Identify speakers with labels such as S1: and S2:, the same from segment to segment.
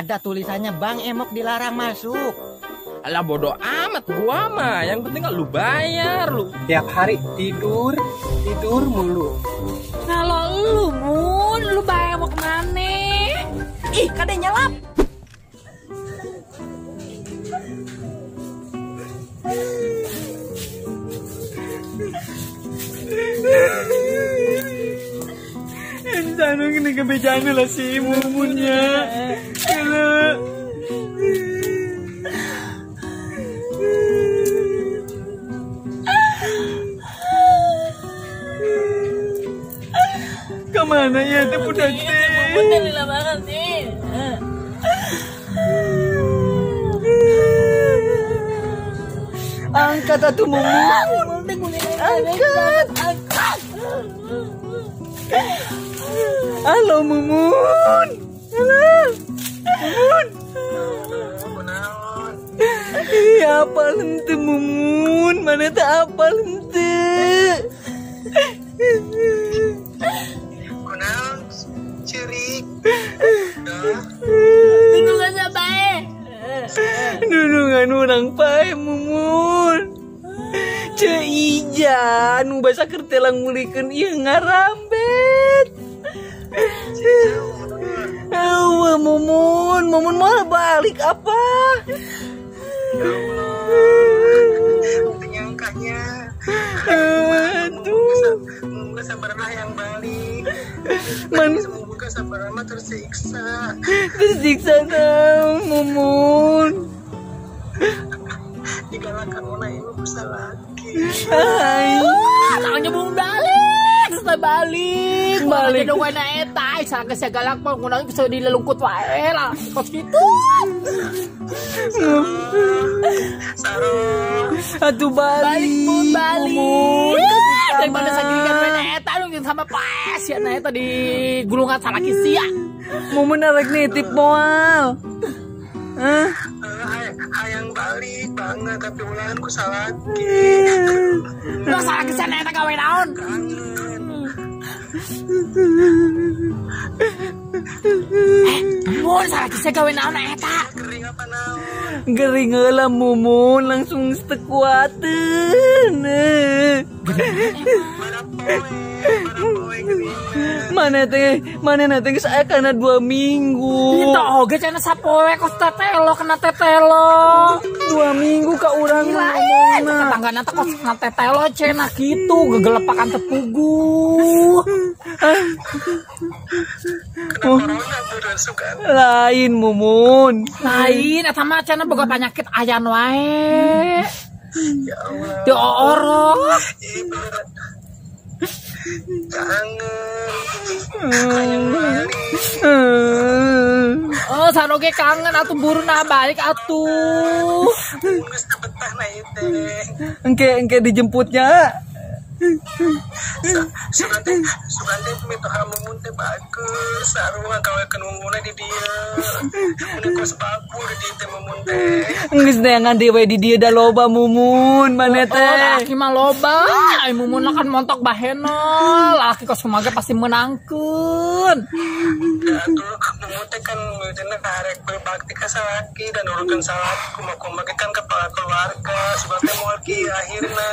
S1: Ada tulisannya Bang Emok dilarang masuk.
S2: Alah bodoh amat gua mah, yang penting lu bayar lu.
S3: Tiap hari tidur, tidur mulu.
S4: Kalau lu Mun, lu bayar mau kemana?
S5: Ih, kade nyelap.
S3: Sana kena kebejana lah si Mumunnya. Kalau kemana ya teh budak teh?
S4: Mumun teh lila banget nih.
S3: Angkat atuh Mumun. Angkat.
S4: Angkat.
S3: Halo Mumun. Halo. Mumun. Iya, apal henteu Mumun? Mana teh apal henteu?
S6: Kunaon ceurik?
S4: Nunungan pae.
S3: Nunungan urang pae Mumun. Ceu Ija nu basa keur telang mulikeun ieu ngarambet. Eueuh Mumun, Mumun mau balik apa?
S6: Ya Allah, nyangkanya.
S3: Aduh,
S6: Mumun sabarlah yang balik.
S3: Man,
S6: Mumun sabarlah mah tersiksa.
S3: Tersiksa tau Mumun.
S6: Digalakan ona ieu bisa lagi.
S3: Hai.
S4: Tangannya belum balik, terus balik.
S3: Balik.
S4: Balik dong eta, salah geus galak mah kunaon bisa dilelungkut wae lah. Kos kitu.
S6: Saru.
S3: Atuh balik.
S4: Balik mun balik. Daripada sagirikan we eta lu sama paes ya na eta di gulungan salaki sia.
S3: Mumun arek nitip moal. Hah?
S6: Hayang balik banget tapi ulangan ku salaki.
S4: Lu salaki sia na eta gawe naon? Mun salaki sia gawe naon eta?
S6: Gering apa naon?
S3: Gering heula Mumun langsung teu kuateun. Mana teh, mana teh geus aya kana 2 minggu.
S4: Itu oge cenah sapoe kos tetelo kena tetelo.
S3: 2 minggu ka urang ngomongna.
S4: Tetanggana teh kos kena tetelo cenah kitu gegelepakan tepuguh.
S3: Lain Mumun.
S4: Lain eta mah cenah boga penyakit ayan wae.
S6: Ya Allah.
S4: Teu orok.
S6: Kangen. Hayang balik.
S4: Oh, saroge kangen atuh buru nah balik atuh.
S6: Geus teu betah na ieu teh.
S3: Engke dijemputnya.
S6: Sugan teh mitoha Mumun teh bagus, sarua gawekeun wunguna di dieu. Mun kos bagus di dieu teh Mumun teh.
S3: Geus neangan deui di dieu da loba Mumun, maneh teh.
S4: Oh, laki mah loba. Ai Mumun kan montok baheno, laki kos kumaha pasti meunangkeun.
S6: Atuh Mumun teh kan meureunna karek berbakti ka salaki dan nurutkeun salaki kumaha-kumaha kan kepala keluarga, sugan teh moal kieu akhirna.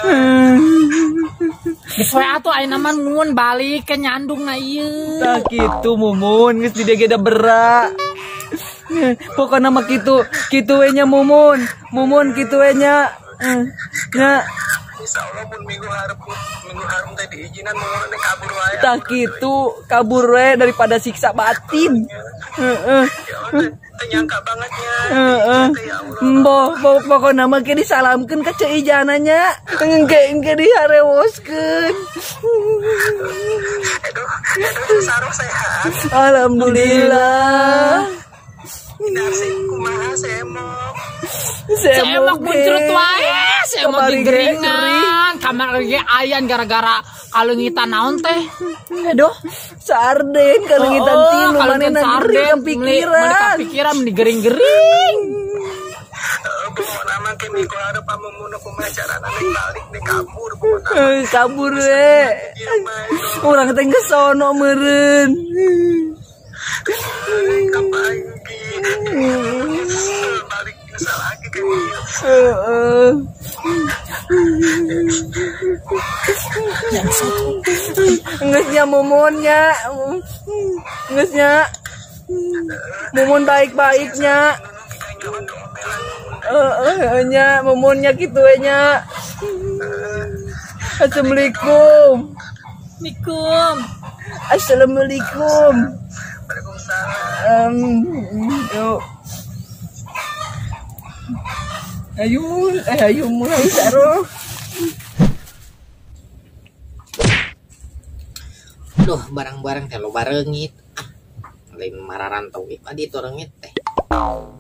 S4: Geus we atuh ayeuna mah Mun balik ke nyandung na ieu.
S3: Tah kitu Mumun geus di dieu ge da berak. Pokona mah kitu, kitu we nya Mumun. Mumun kitu we nya. Nya.
S6: Insyaallah mun minggu hareup teh diizinan Mumun teh kabur wae.
S3: Tah kitu kabur we daripada siksa batin. Heeh.
S6: Teu nyangka banget nya.
S3: Heeh. Emboh, pokona mah ke disalamkeun ka Ceu Ijana nya. Engke diharewoskeun.
S6: Aduh, saru sehat.
S3: Alhamdulillah.
S6: Darsi kumaha semok.
S4: Semok muncrut wae, semok digeringan, kamar ge ayan gara-gara kaleungitan naon teh.
S3: Aduh, sarden kaleungitan tilu manehna gering pikiran.
S4: Pikiran meni gering-gering.
S6: Pokona mah ke minggu hareup Mumun kumaha carana nek balik nek kabur pokona.
S3: Kabur we. Urang teh geus sono meureun.
S6: Kapanggih.
S3: Heeh. Geus nya Mumun nya. Geus nya. Mumun baik-baiknya. Heeh nya Mumunnya kitu we nya. Assalamualaikum.
S4: Assalamualaikum.
S3: Assalamualaikum.
S6: Waalaikumsalam.
S3: Yuk. Ayo, ayo mulai taruh.
S7: Duh, barang-barang teh loba reungit. Ah, lain mararantau ieu tadi itu reungit teh.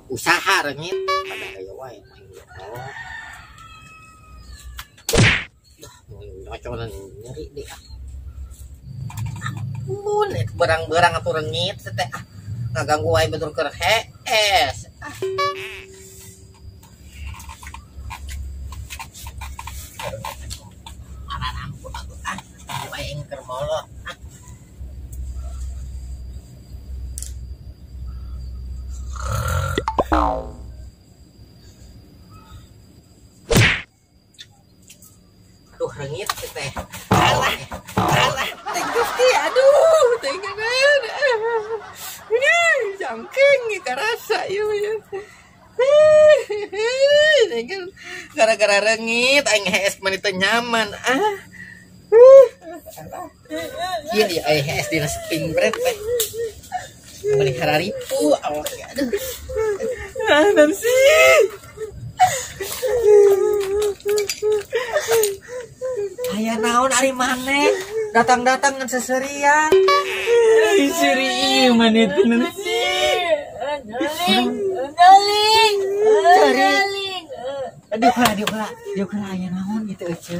S7: Usaha reungit pada aya wae main oh. Duh, nyoconan nyeri deh ah. Ampun, itu barang-barang atuh reungit teh ah. Ngaganggu wae batur keur hees. Ah. Ampun atuh ah, wae keur molot. Ah. Aduh, reungit teh. Alah, alah, teh Gusti, aduh, teh geun.
S3: Ini jangking karasa ieu ya.
S7: Gara-gara reungit aing hees mani teu nyaman. Ah. Ieu ya aing hees dina spring bread teh. Bari hararipu awak aduh.
S3: Ah, Nancy.
S7: Aya naon ari maneh datang-datang ngan seserian.
S3: Seri ieu maneh teh Nancy.
S4: Nyaling. Nyaling.
S7: Aduh, diuk heula aya naon gitu ece.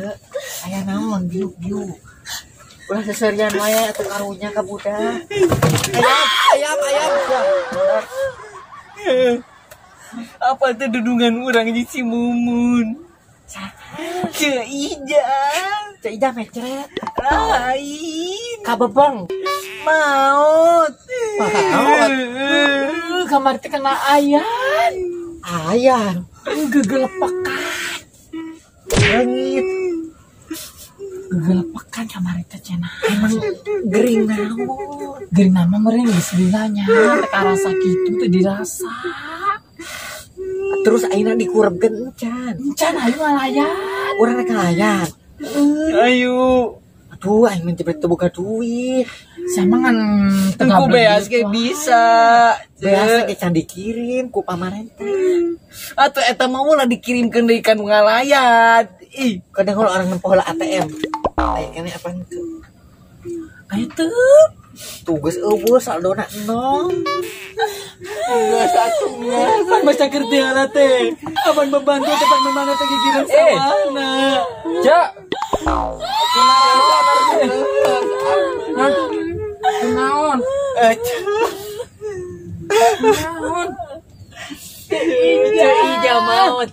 S7: Aya naon diuk-diuk. Ulah seserian wae atuh karunya ka budak. Ayam, ayam, ayam.
S3: Apa tuh dudungan urang jeung si Mumun? Ceu Ija.
S7: Ceu Ija mecret.
S3: Lain.
S7: Kabebong.
S3: Maot.
S7: Maot.
S4: Kamari teh kena ayan.
S7: Ayan.
S4: Gegelepekan.
S7: Reungit.
S4: Gegelepekan kamari teh cenah.
S7: Emang gering naon?
S4: Gering nama meureun geus dilanya teh karasa kitu teh dirasa.
S7: Terus ayeuna dikurebkeun encan.
S4: Encan ayo ngalayan.
S7: Urang rek ngalayan.
S3: Ayo.
S7: Aduh, aing mah teu boga duit.
S4: Sama ngan
S3: Ku beas ge bisa.
S7: Beas ge can dikirim ku pamarentah.
S3: Atuh eta mah ulah dikirimkeun deui ka nu ngalayan. Ih,
S7: kadang kalau orang nempo heula ATM. Aya keneh apa henteu?
S4: Aya teu.
S7: Tugas eueuh saldona 0.
S3: Geus atuh geus. Pan baca kerti heula teh. Apan membantu teh pan memana teh gigireun sawahna.
S2: Ja. Kunaon? Kunaon?
S3: Ceu Ija maot.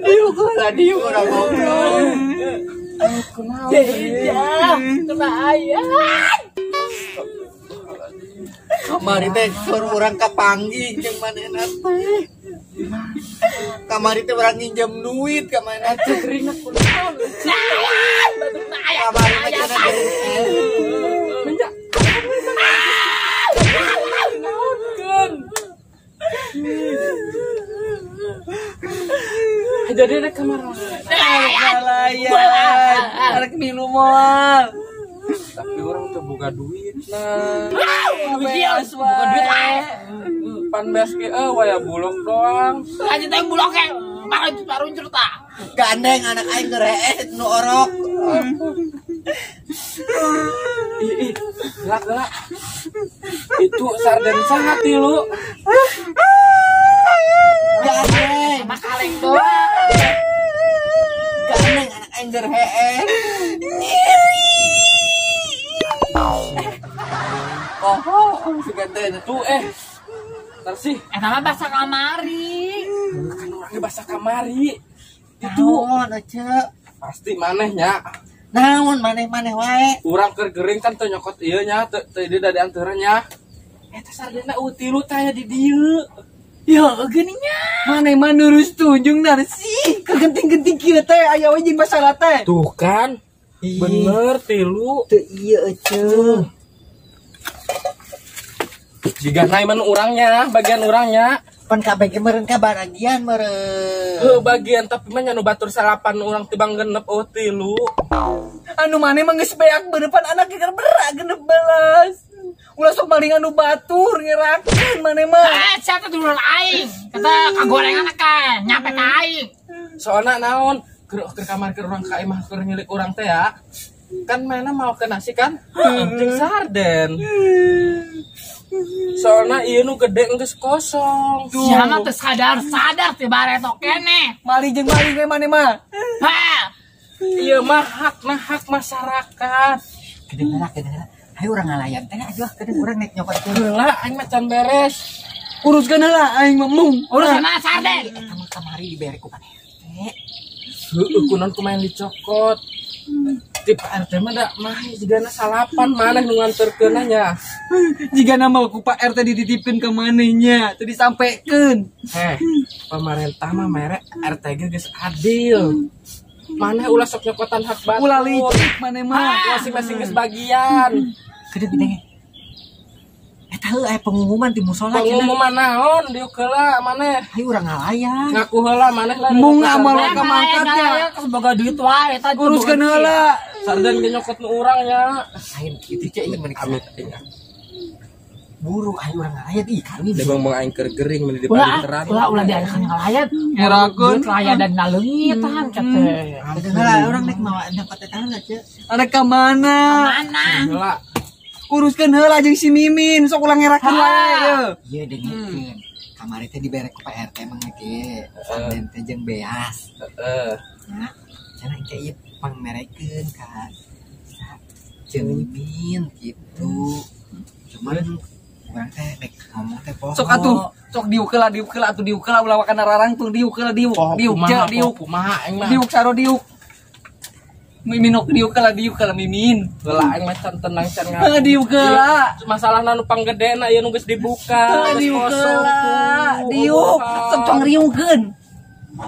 S7: Diuk heula diuk urang ngobrol.
S2: Kunaon?
S4: Ceu Ija kena ayan.
S7: Kamari teh sur urang kapanggih jeung manehna teh. Kamari teh urang nginjem duit ka manehna teh.
S2: Gering kunaon?
S7: Kamari mah cenah gering.
S2: Jadi rek kamar
S3: Ngalayan. Arek milu moal.
S2: Tapi orang tuh buka duit nah.
S3: Beas
S2: Buka duit
S3: wae.
S2: Pan beas ge waya bulog doang.
S4: Lanjut teh bulog ge. Baruncur tah.
S7: Gandeng anak aing keur hees nu orok.
S2: Ih, ih, gelak gelak. Itu sarden sangat lu.
S7: Gandeng.
S4: Sama kaleng doang.
S7: Gandeng anak aing keur hees. Oh, si gandeng.
S2: Tuh Ntar sih.
S4: Eta mah basa kamari.
S2: Kan orangnya basa kamari.
S7: Itu naon ece?
S2: Pasti manehnya.
S7: Naon maneh-maneh wae.
S2: Urang keur gering kan teu nyokot ieu nya, teu teu di dari anteurnya. Eta sardena eueuh tilu teh aya di dieu.
S3: Ya geuning nya. Maneh mah nurus tunjung narsi kegenting-genting kieu teh aya we jeung masalah teh.
S2: Tuh kan. Bener tilu.
S7: Teu ieu eceu.
S2: Jika naik menu orangnya, bagian orangnya.
S7: Pan kabeh ge meureun ka baragian meureun.
S2: Heuh bagian tapi mah nya nu batur salapan urang tibang genep eueuh tilu.
S3: Anu maneh mah geus beak beurepan anak ge berak 16. Ulah sok maling anu batur ngerakeun maneh mah.
S4: Eh, sia teh dulur aing. Kata kagorengan ka nyampe ka aing.
S2: Soalna naon? Keur kamar keur urang ka imah keur nyilik urang teh ya. Kan mana mau ke nasi kan? Jeung sarden. Soalna ieu nu gede geus kosong.
S4: Sia mah teu sadar-sadar teh bareto keneh.
S3: Maling jeung maling we maneh mah.
S4: Ha.
S2: Ieu mah hakna hak masyarakat.
S7: Kedengeran kedengeran. Ayo urang ngalayan teh aduh kedeung urang nek nyokot teh.
S2: Heula aing mah can beres.
S3: Uruskeun heula aing mah mung.
S4: Uruskeun sarden.
S7: Eta mah kamari dibere ku Pak RT.
S2: Heueuh kunaon kumaha dicokot. Ti Pak RT mah da mah jigana salapan maneh nu nganterkeun nya.
S3: Jigana mah ku Pak RT dititipkeun ka maneh nya, teu disampekeun.
S2: Heh, pamarentah mah mere RT ge geus adil. Maneh ulah sok nyokotan hak batur.
S3: Ulah licik maneh mah.
S2: Masing-masing geus bagian.
S7: Kedeung gede. Eta heuh aya pengumuman di musola cenah.
S2: Pengumuman naon diuk heula maneh.
S7: Hayu urang ngalayan.
S2: Ngaku heula maneh lah.
S3: Mung amal ka mangkatnya.
S4: Semoga duit wae eta
S3: uruskeun heula.
S2: Sarden ge nyokot nu urang nya.
S7: Lain kitu cek ieu meni
S2: amit aing.
S7: Buru ayo urang ngalayan ih kami.
S2: Da bang aing keur gering meni di palinteran.
S4: Ulah ulah diajakan ngalayan.
S3: Ngerakeun
S4: duit laya dan naleungit teh.
S7: Kedeung heula urang nek mawa nyokot eta heula cek.
S3: Arek ka mana?
S4: Mana?
S2: Heula.
S3: Uruskeun heula jeung si Mimin, sok ulah ngerakeun wae ye.
S7: Ieu dengekeun. Kamari teh dibere ku Pak RT mah ge. Sarden teh jeung beas.
S2: Heeh.
S7: Nah, cenah engke ieu pangmerekeun ka jeung Mimin gitu. Cuman urang teh rek ngomong teh poho.
S3: Sok atuh, sok diuk heula, diuk heula atuh diuk heula ulah wakana rarangtung diuk heula diuk. Diuk ceu diuk
S2: kumaha aing mah.
S3: Diuk saro diuk. Mimin ok diuk heula diuk heula Mimin.
S2: Heula aing mah can tenang can ngaku.
S3: Diuk heula.
S2: Masalahna nu panggedena ieu nu geus dibuka.
S3: Diuk heula. Diuk sok cong riungkeun.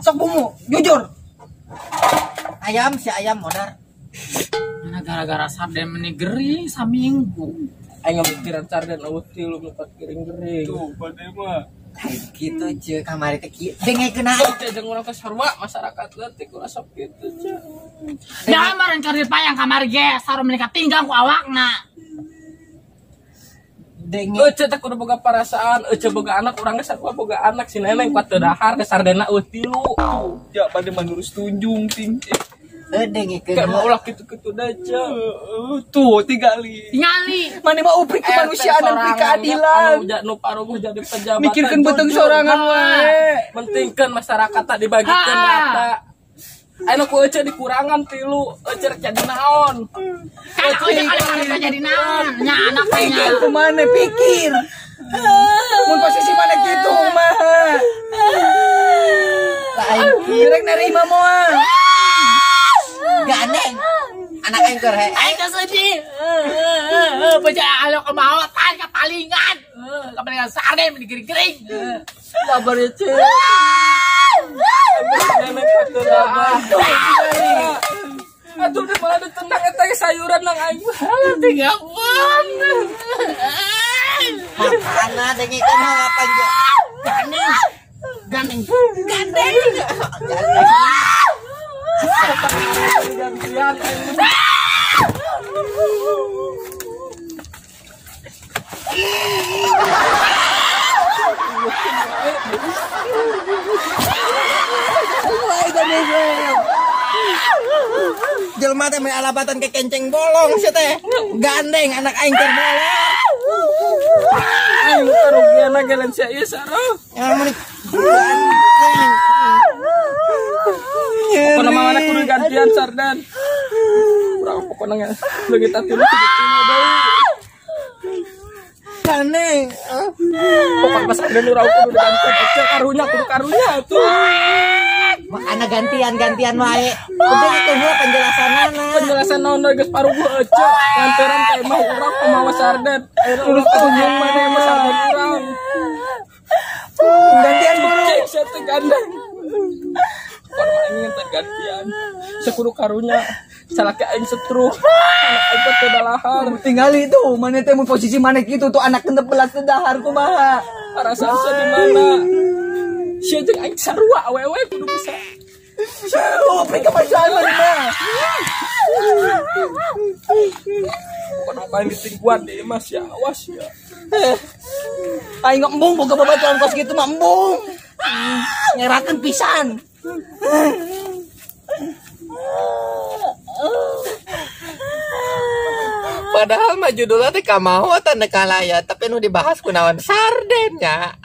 S3: Sok bumu, jujur.
S7: Ayam si ayam modar.
S4: Mana gara-gara sarden meni gering saminggu.
S2: Aing ngamikiran sarden eueuh tilu nu gering-gering.
S3: Tuh, bade mah.
S7: Lain kitu ceu kamari teh kieu. Dengekeun aing.
S2: Ceu jeung urang teh sarua masyarakat leutik ulah sok kitu ceu.
S4: Da meureun keur dipayang kamari ge saru meni katinggang ku awakna.
S7: Denge
S2: Ece teh kudu boga perasaan, ece boga anak urang ge sarua boga anak si neneng kuat teu dahar ge sardena eueuh tilu.
S3: Ya bade mah nurus tunjung ting.
S7: Dengekeun.
S2: Kayak mau ulah kitu-kitu da ceu.
S3: Tuh tingali.
S4: Tingali.
S3: Maneh mah upri kemanusiaan dan upri keadilan.
S2: Anu nu paruguh jadi pejabat.
S3: Mikirkeun beuteung sorangan wae.
S2: Pentingkeun masyarakat tak dibagikeun rata. Anu ku ece dikurangan tilu, ece rek jadi naon.
S4: Kan ece kali-kali jadi naon. Nya anak teh nya.
S3: Pikir kumaha pikir. Mun posisi maneh kitu mah.
S7: Lain kieu
S3: rek nerima moal.
S7: Gandeng. Anak aing keur he.
S4: Aing teh sedih. Baca alo kemautan kapalingan. Kapalingan sarden meni gering-gering.
S2: Sabar ya, Ceu. Aduh, udah malah ditendang eta sayuran nang aing.
S4: Tinggal wan.
S7: Makana dengekeun apa jeung gandeng. Gandeng. Gandeng.
S2: Gantian.
S7: Jelma teh mere alabatan ke kenceng bolong sia teh. Gandeng anak aing keur bolong.
S2: Aing karugiana gelen sia ieu sarua.
S7: Ya mun gandeng.
S2: Pokona mah mana kudu gantian sardan. Urang pokona leungit ati lu kitu deui.
S7: Gandeng.
S2: Pokona mah sardan urang kudu digantian ece karunya kudu karunya atuh.
S7: Makana gantian-gantian wae. Udah itu heula penjelasanana.
S2: Penjelasan naon deui geus paruguh ece. Nganteran ka imah urang pamawa sarden. Ayeuna urang tunjung maneh mah sarden urang.
S3: Gantian buru.
S2: Cek sia teh gandeng. Pokona mah aing teh gantian. Sekudu karunya salaki aing stroke. Anak aing teh dalahar.
S3: Tinggali tuh, mana teh mun posisi mana gitu tuh anak genep belas teh dahar kumaha.
S2: Perasaan sia di mana? Sia jeung aing sarua awewe kudu bisa.
S3: Oh, pergi ke pasar mana mah.
S2: Pokona mah aing ditingguan di imah sia, awas ya.
S3: Aing embung boga babaturan kos kitu mah embung. Ngerakeun pisan.
S7: Padahal mah judulnya teh kamaho tanda kalaya, tapi nu dibahas kunaon sarden nya.